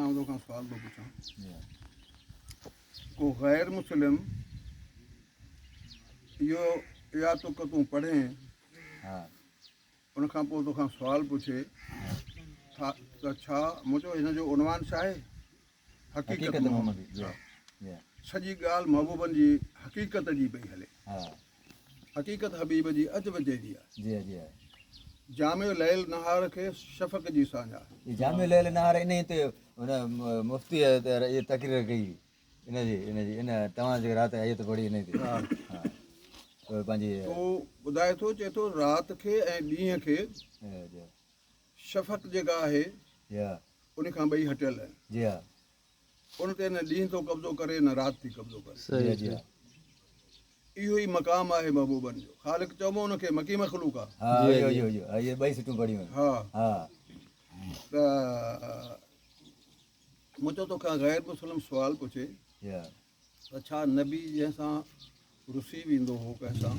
آئون توکان سوال ٿو پڇان. ڪو غير مسلم اهو اها تڪ تون پڙهين ان کان پوء توکان سوال پڇي ته ڇا مون چيو هن جو عنوان ڇا آهي؟ حقيقت محمدي. سڄي ڳالهه محبوبن جي حقيقت جي پئي هلي. حقيقت حبيب جي عجب جهڙي آهي. جامع ليل نهار کي شفق جي ساڃاهه. جامع ليل نهار انهي تي هن مفتيء اها تقرير ڪئي. ان جي ان جي ان توهان جيڪا رات آيت پڙهي انهي تي ها پنهنجي تو ٻڌائي ٿو چئي ٿو رات کي ۽ ڏينهن کي شفق جيڪا آهي ان کان ٻئي هٽيل آهن جي ها ان تي نه ڏينهن ٿو قبضو ڪري نه رات ٿي قبضو ڪري جي جي اهو ئي مقام آهي محبوبن جو خالق چئبو ان کي مڪي مخلوق آهي ها اهو اهو اهو اهي ٻئي سٽون پڙهيون ها ها ته مون چيو توکان غير مسلم سوال پڇي ته ڇا نبي جنهن سان رسي ويندو هو ڪنهن سان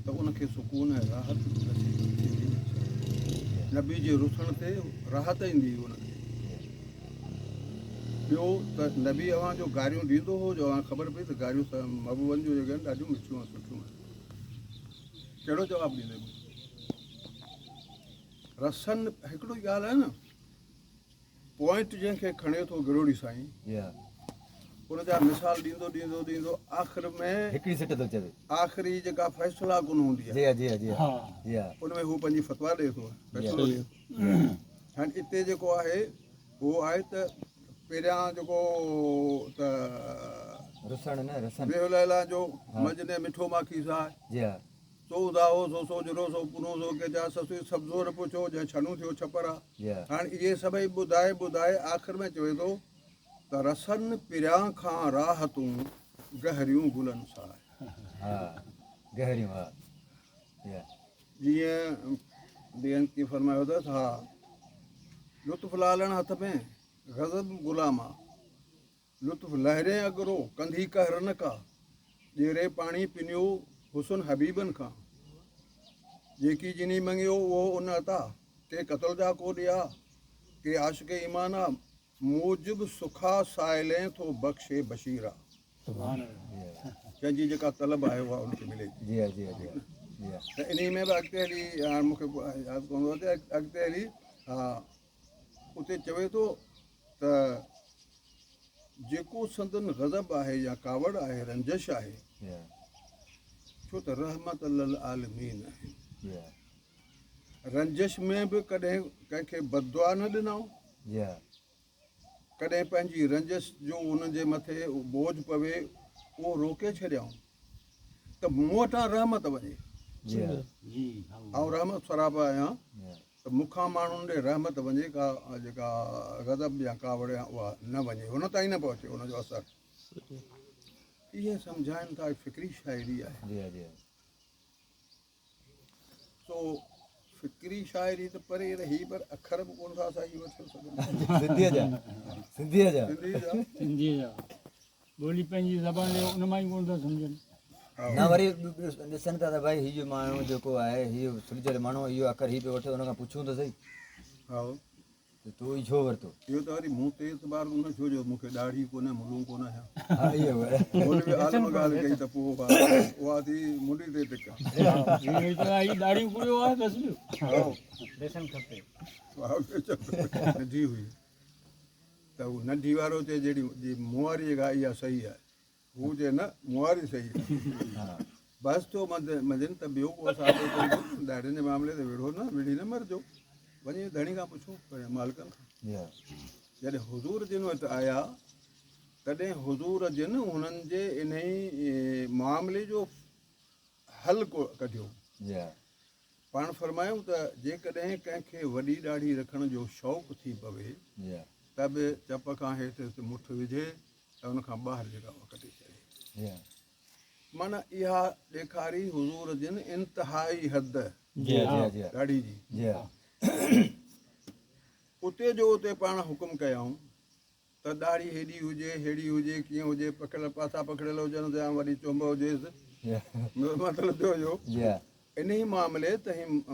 ته ان کي سڪون ۽ راحت نصيب ٿيندي هئي ڇا؟ نبي جي رسڻ تي راحت ايندي هئي ان کي. ٻيو ته نبي اوهان جو گاريون ڏيندو هو جو اوهان کي خبر پئي ته گاريون محبوبن جون جيڪي آهن ڏاڍيون مٺيون ۽ سٺيون آهن. ڪهڙو جواب ڏيندي؟ رسن هڪڙو ئي ڳالهه آهي نه. پوائنٽ جنهن کي کڻي ٿو گروڙي سائين ان جا مثال ڏيندو ڏيندو ڏيندو آخر ۾ هڪڙي سٽ ٿو چوي آخري جيڪا فيصلا ڪن هوندي آهي جي جي جي جي ان ۾ هو پنهنجي فتويٰ ڏئي ٿو فيصلو ڏئي ٿو هاڻي اتي جيڪو آهي اهو آهي ته پهريان جيڪو ته رسڻ نه رسن ويهه ليلا جو مجني مٺو ماکي سا جي ها سو اڌاهو، سو سوجهرو، سو پنهون، سو ڪيچا، سسئي سبزو نه پڇو، جنهن ڇنو ٿيو ڇپر آ. هاڻ اهي سڀئي ٻڌائي ٻڌائي آخر ۾ چوي ٿو ته رسن پريان کان راحتون گهريون گلن ساء. جيئن ٻين ڪي فرمايو اٿس، ها لطف لالڻ هٿ ۾، غضب غلام آ. لطف لهرين اڳرو، ڪنڌي قهر نه ڪا. ڄيري پاڻي پنيو، حسن حبيبن کان. جيڪي جني مڱيو، اهو ان عطا. ڪي قتل جا ڪو ڏيا، ڪي عاشق ايمان آ. موجب سکا سائلين ٿو بخشي بشير آ. جنهن جي جيڪا طلب آهي اها ان کي ملي ٿي. ته انهي ۾ به اڳتي هلي هاڻ مون کي ياد ڪونه ٿو اچي اڳتي هلي ها اتي چوي ٿو ته جيڪو سندن غضب آهي يا ڪاوڙ آهي، رنجش آهي، ڇو ته رحمت للعالمين آهن. رنجش ۾ به ڪڏهن ڪنهن کي بددعا نه ڏنائون، ڪڏهن پنهنجي رنجش جو انهن جي مٿي بوجهه پوي اهو روڪي ڇڏيائون ته مون وٽان رحمت وڃي. آئون رحمت سراپا آهيان. ته مون کان ماڻهن ڏي رحمت وڃي ڪا جيڪا غضب يا ڪاوڙ يا اها نه وڃي هن تائين نه پهچي ان جو اثر. اهي سمجهائن ٿا فڪري شاعري آهي. جي جي. سو فڪري شاعري ته پري رهي پر اکر به ڪونه ٿا صحيح وٺي سگهن. سنڌيء جا سنڌيء جا سنڌيء جا سنڌيء جا ٻولي پنهنجي زبان جو ان مان ئي ڪونه ٿا سمجهن. نه وري ڏسن ٿا ته ڀائي هي ماڻهو جيڪو آهي هي سلجهيل ماڻهو اهو اکر هي پيو وٺي ان کان پڇون ته سهي. هائو. ته تو هي ڇو ورتو؟ اهو ته وري مون تي اعتبار ڪونه ڇو جو مون کي ڏاڙهي ڪونهي ملون ڪونه آهيان. ها اهو به. مولوي عالم ڳالهه ڪئي ته پوء اها ٿي منڊي تي ٽڪ. هي ته هي ڏاڙهي ڪڙيو آهي بس ٻيو. هائو. بيسن کپي. ها بيسن کپي. ننڍي هئي. ته هو ننڍي وارو چئي جهڙي جي مون واري جيڪا اها صحيح آهي. هو چئي نه مون واري صحيح آهي. بحث ٿيو منجهن ته ٻيو ڪو اسان کي ڏاڙهين جي معاملي تي وڙهو نه، وڙهي نه مرجو. وڃي ڌڻي کان پڇو، پنهنجي مالڪن کان. جڏهن حضور جن وٽ آيا تڏهن حضور جن هنن جي انهي معاملي جو حل ڪڍيو. پاڻ فرمايائون ته جيڪڏهن ڪنهن کي وڏي ڏاڙهي رکڻ جو شوق ٿي پوي ته به چپ کان هيٺ مٺ وجهي ۽ ان کان ٻاهر جيڪا اها ڪٽي ڇڏي. معنيٰ اها ڏيکاري حضور جن انتهائي حد ڏاڙهي جي. اتي جو اتي پاڻ حڪم ڪيائون ته ڏاڙهي هيڏي هجي، هيڙي هجي، ڪيئن هجي، پکڙيل پاسا پکڙيل هجنس يا وڏي چهنب هجيس. مطلب ٿيو اهو. انهي معاملي ته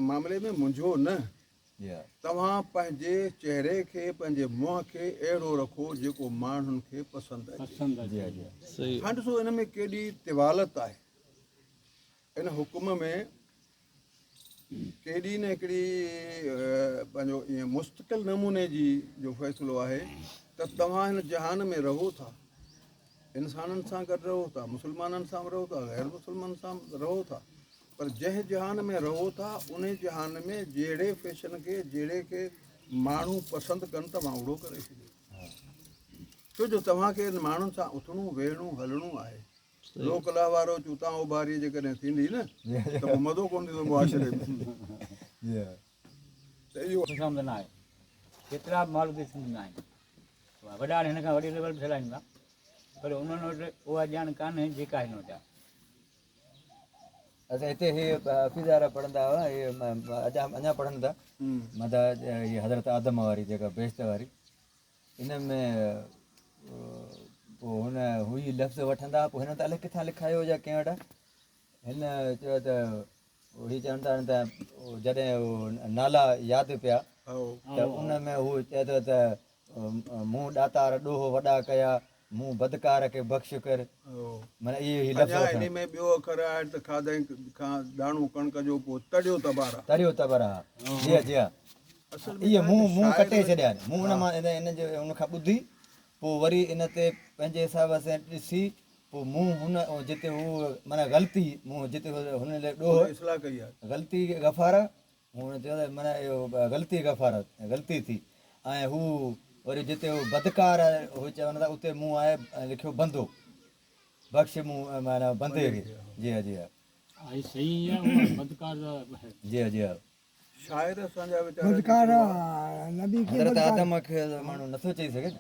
معاملي ۾ منجهو نه. توهان پنهنجي چهري کي، پنهنجي منهن کي اهڙو رکو جيڪو ماڻهن کي پسند اچي. هاڻ ڏسو ان ۾ ڪيڏي طوالت آهي. ان حڪم ۾ ڪيڏي نه هڪڙي پنهنجو ائين مستقل نموني جي جو فيصلو آهي ته توهان هن جهان ۾ رهو ٿا، انسانن سان گڏ رهو ٿا، مسلمانن سان به رهو ٿا، غير مسلمانن سان به رهو ٿا، پر جنهن جهان ۾ رهو ٿا انهي جهان ۾ جهڙي فيشن کي جهڙي کي ماڻهو پسند ڪن توهان اهڙو ڪري ڇڏيو. ڇو جو توهان کي ان ماڻهن سان اٿڻو ويهڻو هلڻو آهي. لوڪ لاء وارو چوتان اوڀاري جيڪڏهن ٿيندي نه ته پوء مزو ڪونه ٿيندو معاشري ۾. ته اهو. خوشامد نه آهي. ڪيترا به ماڻهو به سنڌ ۾ آهن. وڏا هن کان وڏي ليول به هلائين ٿا پر انهن وٽ اها ڄاڻ ڪانهي جيڪا هن وٽ آهي. اسان هتي هي حفيظ وارا پڙهندا هئا هي اڃا پڙهن ٿا مدا هي حضرت آدم واري جيڪا بهشت واري ان ۾ پوء هن هو ئي لفظ وٺندا پوء هن ته الائي ڪٿان لکايو يا ڪنهن وٽ هن چيو ته هي چون ٿا ته جڏهن نالا ياد پيا ته ان ۾ هو چئي ٿو ته مون ڏاتار ڏوهه وڏا ڪيا، مون بدڪار کي بخش ڪر. معنيٰ اهي هي لفظ اڃا وٺڻ. انهي ۾ ٻيو اکر آهي ته کاڌائين کان داڻو ڪڻڪ جو پوء تڙيو تبارا. تڙيو تبارا ها جي ها جي ها. اصل ۾ اهي ڇا آهي مون ته مون شاعر ڪٽي ڇڏيا آهن. مون ان مان ان جي ان کان ٻڌي پوء وري ان تي پنهنجي حساب سان ڏسي پوء مون هن جتي هو معنيٰ غلطي مون جتي هن لاء ڏوهه ان اصلاح ڪئي آهي. غلطي غفارا هن چيو ته معنيٰ اهو غلطي غفار غلطي ٿي ۽ هو وري جتي هو بدڪار هو چون ٿا اتي مون آهي لکيو بندو بخش مون معنيٰ بندي کي جي ها جي ها. آهي صحيح آهي اها بدڪار جي ها جي ها. شاعر اسان جا ويچارا بدڪار نبي کي حضرت آدم کي ماڻهو نٿو چئي سگهي نه.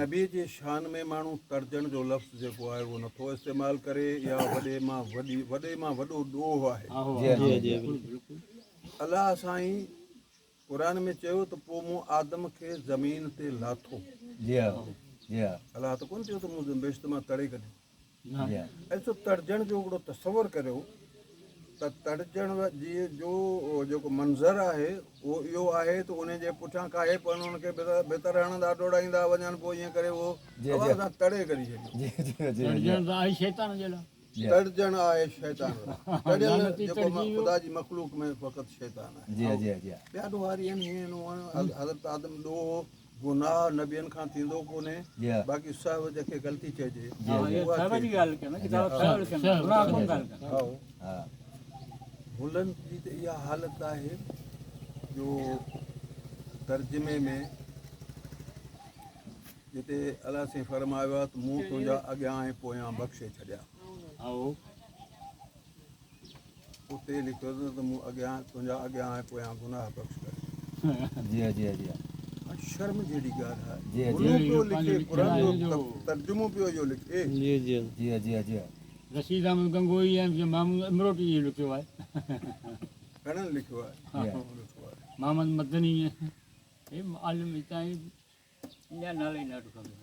نبي جي شان ۾ ماڻهو تڙجڻ جو لفظ جيڪو آهي اهو نٿو استعمال ڪري اها وڏي مان وڏي وڏي مان وڏو ڏوهه آهي. الله سائين قرآن ۾ چيو ته پوء مون آدم کي زمين تي لاٿو. الله ته ڪونه چيو ته مون بهشت مان تڙي ڪڍيو. ايسو تڙجڻ جو هڪڙو تصور ڪريو ته تڙجڻ جي جو جيڪو منظر آهي اهو اهو آهي ته ان جي پٺيان ڪاهي پون ان کي ڀتر هڻندا ڊوڙائيندا وڃن پوء ائين ڪري اهو آواز سان تڙي ڪڍي ڇڏيو. تڙجڻ ته آهي شيطان جي لاء. تڙجڻ آهي شيطان لاء. تڙيل جيڪو خدا جي مخلوق ۾ فقط شيطان آهي. ٻيا ڏوهاري آهن هيئن هونئن حضرت آدم ڏوهه گناهه نبين کان ٿيندو ڪونهي باقي سهو جنهن کي غلطي چئجي اها ٿئي ٿي. ملن جي ته اها حالت آهي جو ترجمي ۾ جتي الله سائين فرمايو آهي ته مون تنهنجا اڳيان ۽ پويان بخشي ڇڏيا اتي لکيو اٿس ته مون اڳيان تنهنجا اڳيان ۽ پويان گناهه بخش ڪري جي جي جي شرم جهڙي ڳالهه آهي ملو پيو لکي قرآن جو ترجمو پيو اهو لکي جي جي جي جي جي رشيد احمد گنگوئي ۽ محمود امروٽي اهو لکيو آهي. گهڻن لکيو آهي. محمد مدني هي عالم هتان ان جا نالا ئي ڏاڍو کپي.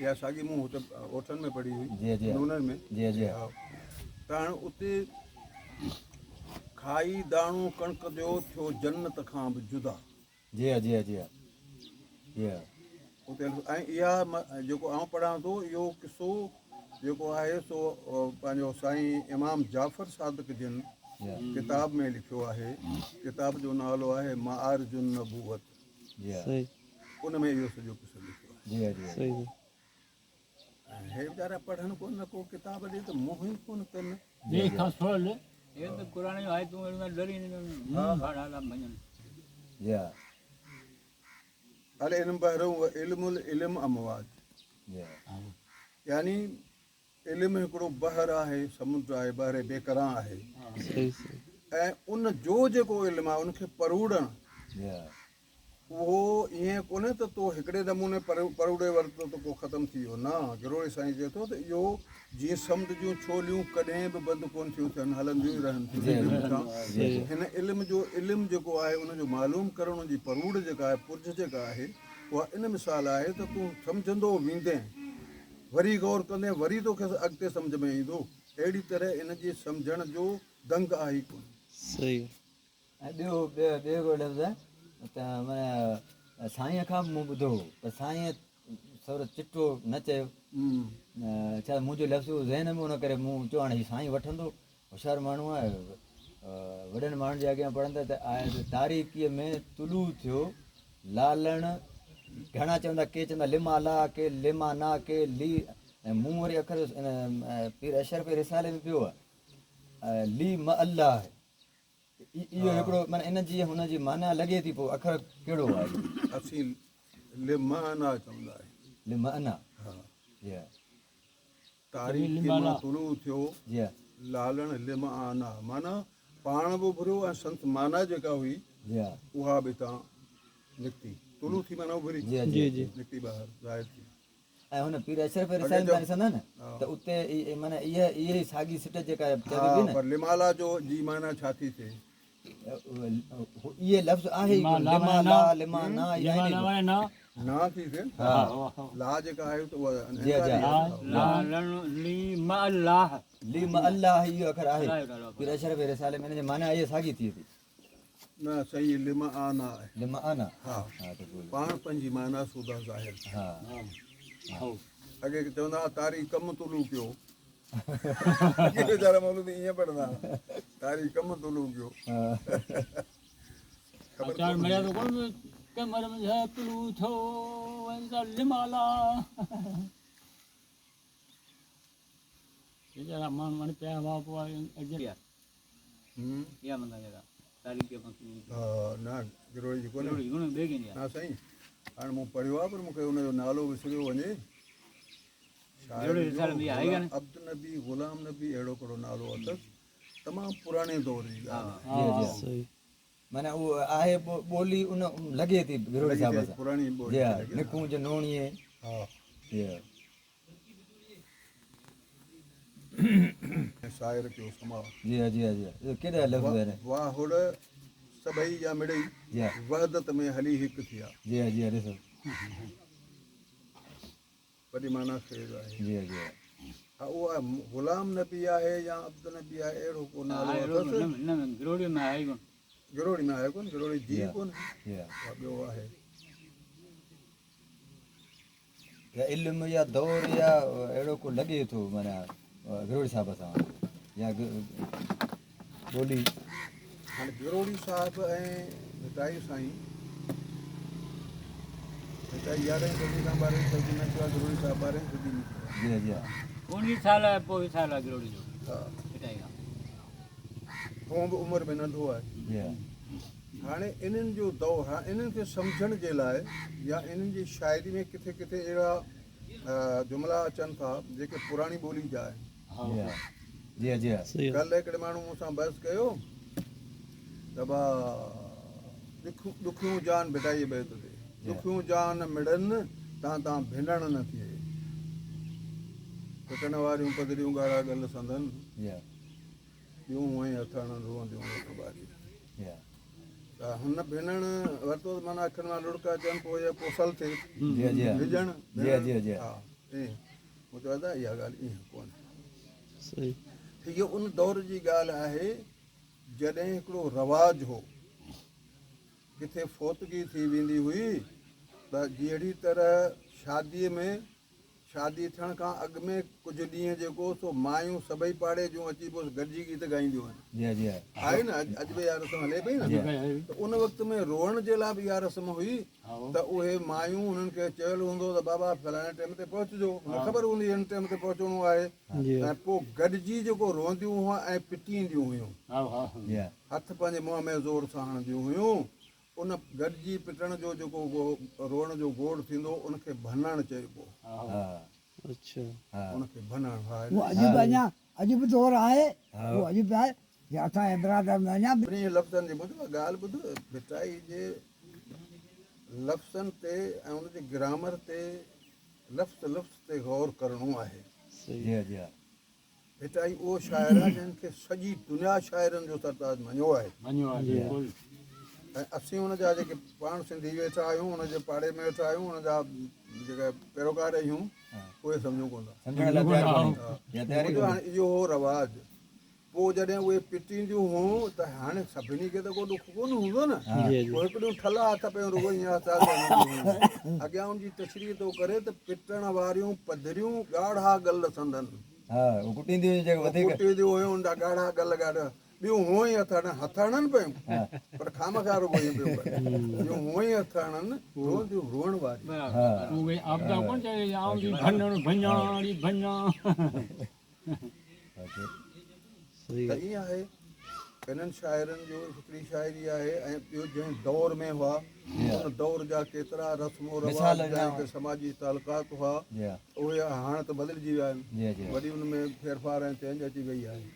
اها ساڳي مون هتي ڳوٺن ۾ پڙهي هئي جي جي نونن ۾ جي جي ته هاڻي اتي کائي داڻو ڪڻڪ جو ٿيو جنت کان به جدا. جي ها جي ها جي ها جي ها. اتي ۽ اها جيڪو آئون پڙهان ٿو اهو قصو جيڪو آهي سو پنهنجو سائين امام جعفر صادق جن ڪتاب ۾ لکيو آهي ڪتاب جو نالو آهي معارج النبوت جي ها ان ۾ اهو سڄو قصو لکيو آهي. جي ها جي ها. ۽ هي ويچارا پڙهن ڪونه نه ڪو ڪتاب ڏي ته منهن ئي ڪونه ڪن. ديھ کان سول هي ته قرآن جون آيتون اهڙيون ٿا ڏرين منهن ڦاڙا ٿا ڀڃن. جي ها. العلم بحر و علم العلم امواج. جي ها. يعني علم هڪڙو بحر آهي، سمنڊ آهي، بحر بيڪران آهي. صحيح صحيح. ۽ ان جو جيڪو علم آهي ان کي پروڙڻ. جي ها. اهو ائين ڪونهي ته تو هڪڙي نموني پروڙي ورتو ته ڪو ختم ٿي ويو. نه، گروڙي سائين چئي ٿو ته اهو جيئن سمنڊ جون ڇوليون ڪڏهن به بند ڪونه ٿيون ٿين، هلنديون ئي رهن ٿيون هڪ ٻئي پٺيان. هن علم جو علم جيڪو آهي ان جو معلوم ڪرڻ جي پروڙ جيڪا آهي، پرجهه جيڪا آهي، اها ان مثال آهي ته تون سمجهندو ويندين، وري غور ڪندين، وري توکي اڳتي سمجهه ۾ ايندو. اهڙي طرح ان جي سمجهڻ جو دنگ آهي ئي ڪونه. صحيح. ۽ ٻيو ٻيو هڪڙو لفظ ته معنيٰ سائينء کان به مون ٻڌو هو پر سائينء ٿورو چٽو نه چيو. ڇا منهنجو لفظ ذهن ۾ ان ڪري مون چيو هاڻي هي سائين وٺندو هوشيار ماڻهو آهي وڏن ماڻهن جي اڳيان پڙهندي ته آيس تاريڪيء ۾ طلوع ٿيو لالڻ گهڻا چوندا ڪي چوندا لما لا ڪي لما نا ڪي لي ۽ مون وري اکر پير اشرف رسالي ۾ پيو آهي لي م الله اهو هڪڙو معنيٰ ان جي هن جي معنيٰ لڳي ٿي پوء اکر ڪهڙو آهي؟ اسين لمعنيٰ چوندا آهيون. لمعنيٰ ها جي ها. تاريڪي مان طلوع ٿيو جي ها. لالڻ لمعنيٰ معنيٰ پاڻ به اڀريو ۽ سنت معنيٰ جيڪا هئي جي ها. اها به اتان نڪتي. طلوع ٿي معنيٰ اڀري جي ها جي جي. نڪتي ٻاهر ظاهر ٿي. ۽ هن پير اشرف رسالي ۾ تان ڏسندا نه ته اتي معنيٰ اها اها ئي ساڳي سٽ جيڪا چوي پئي نه. ها پر لمالا جو جي معنيٰ ڇا ٿي ٿئي؟ اهي لفظ آهي ئي ڪونه لما لا لما نا اهي آهن ئي ڪونه. نا ٿي ٿئي نه لا جيڪا آهي ته اها انڪاري آهي. لي ما الله لي ما الله اهو اکر آهي پير اشرف رسالي ۾ ان جي معنيٰ اها ساڳي ٿئي ٿي. نه صحيح لمعانا آهي. لمعانا ها پاڻ پنهنجي معنيٰ سوڌا ظاهر ٿي. ها اڳي چوندا هئا تاري ڪم طلوع ڪيو. اڳي ويچارا مولودي ائين پڙهندا هئا تاري ڪم طلوع ڪيو. خبر اچار مريا تو ڪون ڪمر منجهه طلوع ٿيو لمالا. ويچارا ماڻهو اڻ پيا هئا پوء اجل يا مندا جيڪا تاريخ جي ها نه گروڙي جي ڪونهي گروڙي ڪونهي ٻئي ڪنهن جي نه سائين هاڻ مون پڙهيو آهي پر مون کي ان جو نالو وسريو وڃي گروڙي رسالي ۾ آهي ڪانه عبد نبي غلام نبي اهڙو ڪهڙو نالو اٿس تمام پراڻي دور جي ڳالهه آهي جي جي معنيٰ اهو آهي ٻولي ان لڳي ٿي گروڙي صاحب سان پراڻي ٻولي جي ها نڪونج نوڻي ها جي ها سائر ڪيو سماء. جي ها جي ها جي ها اهو ڪيڏا لفظ آهن. واهڙ سڀئي يا مڙئي جي ها. وحدت ۾ هلي هڪ ٿيا. جي ها جي ها ڏسو. وڏي معنيٰ خيز آهي. جي ها جي ها. ها اهو آهي غلام نبي آهي يا عبد نبي آهي اهڙو ڪو نالو اٿس. نه نه گروڙي ۾ آهي ئي ڪونه. گروڙي ۾ آهي ڪونه گروڙي جي ڪونه. جي ها. اها ٻيو آهي. يا علم يا دور يا اهڙو ڪو لڳي ٿو معنيٰ گروڙي صاحب سان يا ٻولي. هاڻي گروڙي صاحب ۽ ڀٽائي سائين ڀٽائي يارهين صدي کان ٻارهين صدي ۾ ٿيو آهي گروڙي صاحب ٻارهين صدي ۾ ٿيو آهي. جي جي. اوڻيهه سال پوء وسايل آهي گروڙي جو ها ڀٽائي کان. هونء به عمر ۾ ننڍو آهي. جي ها. هاڻي انهن جو دور هاڻي انهن کي سمجهڻ جي لاء يا انهن جي شاعري ۾ ڪٿي ڪٿي اهڙا جملا اچن ٿا جيڪي پراڻي ٻولي جا آهن. جي ها جي ها. ڪلهه هڪڙي ماڻهو مون سان بحث ڪيو ته با ڏکيون جان ڀٽائي جي بيت تي ڏکيون جان مڙن تان تان ڀنڻ نه ٿئي ڦٽڻ واريون پڌريون ڳاڙها ڳل سندن ٻيون هونئن هٿ هڻن روئنديون رت ٻاري. ته هن ڀنڻ ورتو ته معنيٰ اکين مان لڙڪ اچن پوء اها پوسل ٿئي ڀڄڻ ها ائين مون چيو ادا اها ڳالهه ائين ڪونهي. هيء ان دور جي ڳالهه آهي جڏهن هڪڙو رواج هو ڪٿي فوتگي ٿي ويندي هئي ته جهڙي طرح شاديء ۾ شادي ٿيڻ کان اڳ ۾ ڪجهه ڏينهن جيڪو سو مايون سڀئي پاڙي جون اچي پوء گڏجي گيت ڳائينديون آهن. جي جي. آهي نه اڄ به اها رسم هلي پئي نه ته ان وقت ۾ روئڻ جي لاء به اها رسم هئي ته اهي مايون انهن کي چيل هوندو ته بابا فلاڻي ٽيم تي پهچجو ان کي خبر هوندي هن ٽيم تي پهچڻو آهي ۽ پوء گڏجي جيڪو روئنديون هئا ۽ پٽينديون هيون هٿ پنهنجي منهن ۾ زور سان هڻنديون هيون ان گڏجي پٽڻ جو جيڪو روئڻ جو گوڙ ٿيندو ان کي ڀنڻ چئبو. ان کي ڀنڻ ها. اهو اڄ به اڃا اڄ به دور آهي اهو اڄ به آهي جي اسان جي برادر ۾ اڃا به. انهيء لفظن جي ٻڌ ڳالهه ٻڌ ڀٽائي جي لفظن تي ۽ ان جي گرامر تي لفظ لفظ تي غور ڪرڻو آهي. جي جي. ڀٽائي اهو شاعر آهي جنهن کي سڄي دنيا شاعرن جو سرتاج مڃيو آهي. مڃيو آهي بلڪل. ۽ اسين ان جا جيڪي پاڻ سنڌي ويٺا آهيون ان جي پاڙي ۾ ويٺا آهيون ان جا جيڪا پيروڪار آهيون اهي سمجهون ڪونه ٿا. سمجهڻ لاء تيار ڪونهي يا تيار ئي ڪونهي. هاڻي اهو هو رواج. پوء جڏهن اهي پٽينديون هيون ته هاڻي سڀني کي ته ڪو ڏک ڪونه هوندو نه. پوء هڪڙيون ٺلها هٿ پيون رڳو ائين آهستي آهستي هڻنديون هيون. اڳيان ان جي تشريح ٿو ڪري ته پٽڻ واريون پڌريون ڳاڙها ڳل سندن. ها، اهي ڪٽينديون هيون جيڪي وڌيڪ. ڪٽينديون هيون ان جا ڳاڙها ڳل ڳاڙها. ٻيون هونئن ئي هٿ هڻن، هٿ هڻن پيون پر خامخواه رڳو ائين پيون ڪن. ٻيون هونئن ئي هٿ هڻن، روئنديون روئڻ واريون. اهي عابده ڪونه چئي آئون ٿي ڀنڻ ڀڃان ڙي ڀڃان. ته ائين آهي انهن شاعرن جو هڪڙي شاعري آهي ۽ ٻيو جنهن دور ۾ هئا ان دور جا ڪيترا رسم و رواج جا هڪ سماجي تعلقات هئا اهي هاڻ ته بدلجي ويا آهن وڏي ان ۾ ڦيرڦار ۽ چينج اچي وئي آهي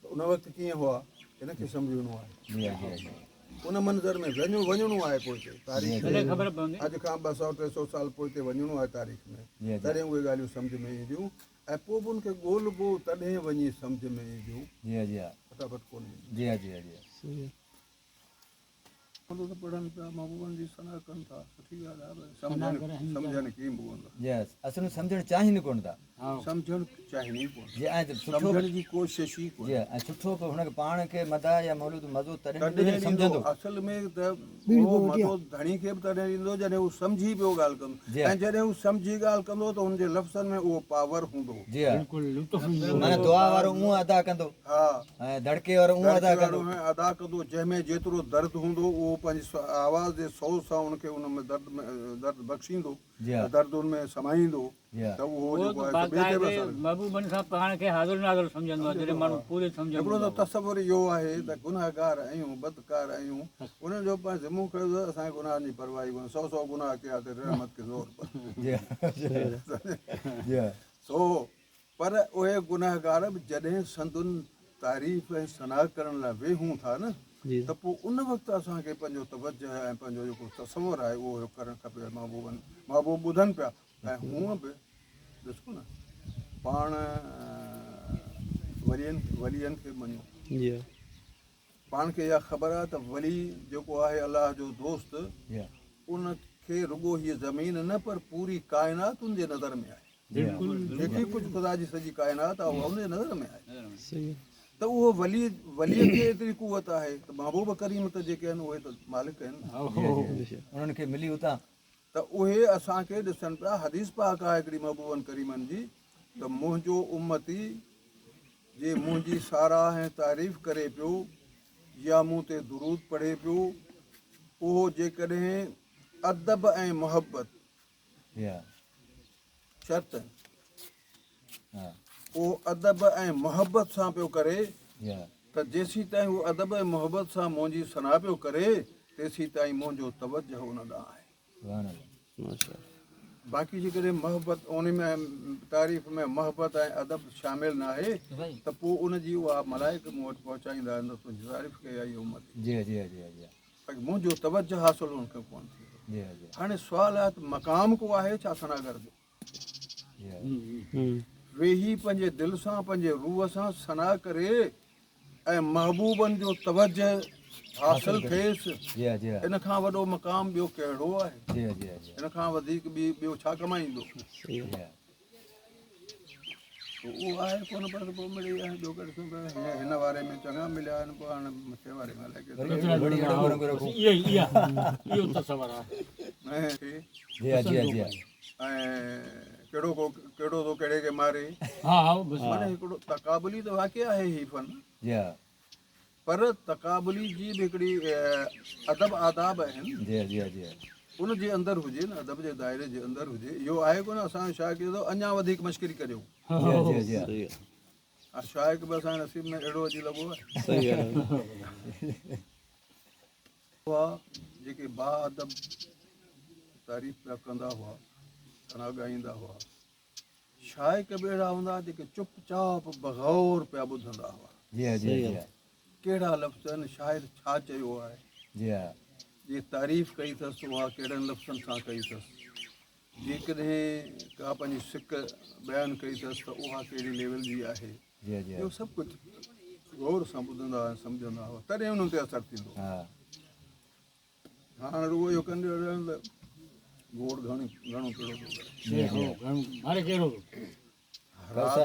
ته ان وقت ڪيئن هئا ان کي سمجهڻو آهي ان منظر ۾ وڃڻو آهي پوئتي تاريخ ۾ اڄ کان 200 300 سال پوئتي وڃڻو آهي تاريخ ۾ تڏهن اهي ڳالهيون سمجهه ۾ اينديون ۽ پوء به ان کي ڳولبو تڏهن وڃي سمجهه ۾ اينديون. جي ها جي ها. فٽافٽ ڪونه اينديون. جي ها جي ها جي ها. صحيح. ته پڙهن پيا محبوبن جي ثنا ڪن ٿا سٺي ڳالهه آهي پر سمجهن سمجهن ڪين به ڪونه ٿا. جي ها اصل ۾ سمجهڻ چاهين ئي ڪونه ٿا. سمجهڻ چاهين ئي ڪونه. جي ۽ سٺو سمجهڻ جي ڪوشش ئي ڪونه. جي ۽ سٺو به هن کي پاڻ کي مداح يا مولود مزو تڏهن ڏيندو تڏهن جڏهن ڏيندو سمجهندو. اصل ۾ ته اهو مزو ڌڻي کي به تڏهن ڏيندو جڏهن هو سمجهي پيو ڳالهه ڪندو ۽ جڏهن هو سمجهي ڳالهه ڪندو ته هن جي لفظن ۾ اهو پاور هوندو. جي ها معنيٰ دعا وارو اونء ادا ڪندو ۽ دڙڪي وارو اونء ادا ڪندو. دڙڪي وارو ادا ڪندو جنهن ۾ جيترو درد هوندو اهو پنهنجي آواز جي سوز سان ان کي ان ۾ درد درد بخشيندو درد ان ۾ سمائيندو. ته اهو جيڪو آهي سو ٻئي تي به اثر محبوبن سان پاڻ کي حاضر ناظر سمجهندو آهي جڏهن ماڻهو پوري سمجهه هڪڙو ته تصور اهو آهي ته گنهگار آهيون بدڪار آهيون انهن جو پنهنجو ذمو کڻيو ته اسان کي گناهن جي پرواهه ئي ڪونهي سو سو گناهه ڪيا ته رحمت ڪي زور پر سو پر اهي گنهگار به جڏهن سندن تعريف ۽ ثنا ڪرڻ لاء ويهون ٿا نه ته پوء ان وقت اسان کي پنهنجو توجه ۽ پنهنجو جيڪو تصور آهي اهو ڪرڻ کپي محبوبن محبوب ٻڌن پيا ۽ هونء به ڏسو نه پاڻ ولين ولين کي مڃو جي پاڻ کي اها خبر آهي ته ولي جيڪو آهي الله جو دوست ان کي رڳو هيء زمين نه پر پوري ڪائنات ان جي نظر ۾ آهي بلڪل جيڪي ڪجهه خدا جي سڄي ڪائنات آهي اها ان جي نظر ۾ آهي صحيح ته اهو ولي ولي کي ايتري قوت آهي ته محبوب ڪريم ته جيڪي آهن اهي ته مالڪ آهن انهن کي ملي اتان ته اهي اسان کي ڏسن پيا، حديث پاڪ آهي هڪڙي محبوبن ڪريمن جي ته منهنجو امتي جي منهنجي ساراهه ۽ تعريف ڪري پيو يا مون تي درود پڙهي پيو اهو جيڪڏهن ادب ۽ محبت شرط اهو ادب ۽ محبت سان پيو ڪري ته جيسيتائين هو ادب ۽ محبت سان منهنجي ثنا پيو ڪري تيسيتائين منهنجو توجه ان ڏانهن آهي. باقي جيڪڏهن محبت ان ۾ تعريف ۾ محبت ۽ ادب شامل ناهي ته پوء ان جي اها ملائڪ مون وٽ پهچائيندا آهن ته تنهنجي تعريف ڪئي آهي امتي. باقي منهنجو توجه حاصل ان کي ڪونه ٿيندو. هاڻي سوال آهي ته مقام ڪو آهي ڇا ثناگر جو؟ ويهي پنهنجي دل سان پنهنجي روح سان ثنا ڪري ۽ محبوبن جو توجه حاصل ٿئيس ان کان وڏو مقام ٻيو ڪهڙو آهي ان کان وڌيڪ ٻيو ڇا ڪمائيندو اهو آهي ڪونه بس پوء مڙئي آهي ٻيو ڪهڙو سو هن واري ۾ چڱا مليا آهن پوء هاڻي مٿي واري ۾ الائي ڪيترا اهو تصور آهي جي ها جي ها جي ها ۽ ڪهڙو ڪو ڪهڙو ٿو ڪهڙي کي ماري ها ها بس معنی هڪڙو تقابلي ته واقعي آهي هي فن جي ها پر تقابلي جي به هڪڙي ادب آداب آهن جي ها جي ها جي ها ان جي اندر هجي نه ادب جي دائري جي اندر هجي اهو آهي ڪونه اسان جو شاعر ٿو اڃا وڌيڪ مشڪري ڪريو جي ها جي ها جي ها شاعر به اسان جي نصيب ۾ اهڙو اچي لڳو آهي صحيح آهي هئا جيڪي با ادب تعريف پيا ڪندا هئا ثنا ڳائيندا هئا شائق به اهڙا هوندا هئا جيڪي چپ چاپ بغور پيا ٻڌندا هئا جي ها جي ها ڪهڙا لفظ آهن شاعر ڇا چيو آهي جي ها جي تعريف ڪئي اٿس اها ڪهڙن لفظن سان ڪئي اٿس جيڪڏهن ڪا پنهنجي سڪ بيان ڪئي اٿس ته اها ڪهڙي ليول جي آهي جي جي اهو سڀ ڪجهه غور سان ٻڌندا ۽ سمجهندا هئا تڏهن انهن تي اثر ٿيندو ها هاڻ رڳو اهو ڪن ڏيو ته گوڙ گهڻو گهڻو ڪهڙو ٿو ڪري ماري ڪهڙو رات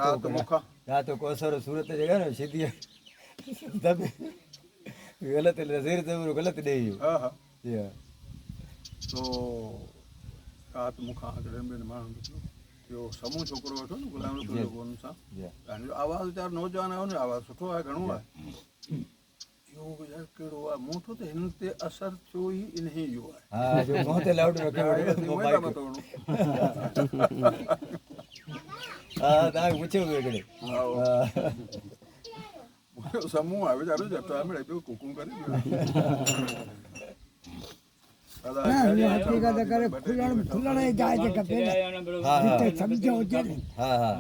رات مون کان رات ڪوثر صورت جيڪا نه سڌي دٻي غلط زير زبر غلط ڏئي ويو. ها ها. جي ها. تو رات مون کان هڪڙن ٻن ماڻهن پڇيو اهو سمون ڇوڪرو ويٺو نه غلام رسول جيڪو ان سان هن جو آواز ويچارو نوجوان آهي ان جو آواز سٺو آهي گهڻو آهي اهو يار ڪهڙو آهي مون ٿو ته هن تي اثر ٿيو ئي انهي جو آهي. ها جو منهن تي لائوڊ رکيو ويٺو مائيڪ. ها توهان کي پڇيو به هڪڙي. سمون آهي ويچارو جٽ آهي مڙئي پيو ڪوڪون ڪري پيو. نه اهو حقيقت ڪري کلڻ کلڻ جي جاء تي کپي نه جتي سمجهه هجي نه. ها ها.